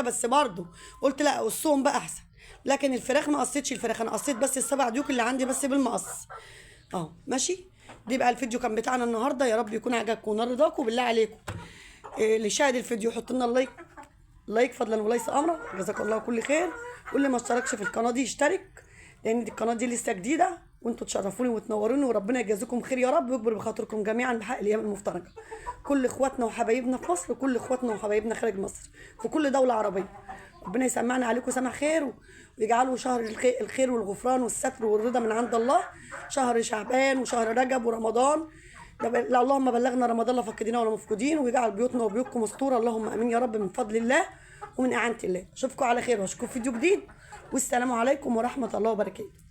بس برضه قلت لا اقصهم بقى احسن. لكن الفراخ ما قصيتش الفراخ، انا قصيت بس السبع ديوك اللي عندي بس بالمقص اهو. ماشي، دي بقى الفيديو كان بتاعنا النهارده، يا رب يكون عجبكم ونال رضاكم. بالله عليكم اللي شاهد الفيديو حط لنا ال like، like فضلا وليس امرا، جزاك الله كل خير. واللي ما اشتركش في القناة دي يشترك، لان دي القناة دي لسه جديدة، وانتوا تشرفوني وتنوروني، وربنا يجازيكم خير يا رب ويكبر بخاطركم جميعا بحق الايام المفترجه. كل اخواتنا وحبايبنا في مصر، وكل اخواتنا وحبايبنا خارج مصر، في كل دولة عربية، ربنا يسمعنا عليكم سمع خير، ويجعله شهر الخير والغفران والستر والرضا من عند الله، شهر شعبان وشهر رجب ورمضان. لا اللهم بلغنا رمضان لا فاقدين ولا مفقودين، ويجعل بيوتنا وبيوتكم مستورة، اللهم امين يا رب، من فضل الله ومن اعانه الله. اشوفكم على خير واشوفكم في فيديو جديد، والسلام عليكم ورحمة الله وبركاته.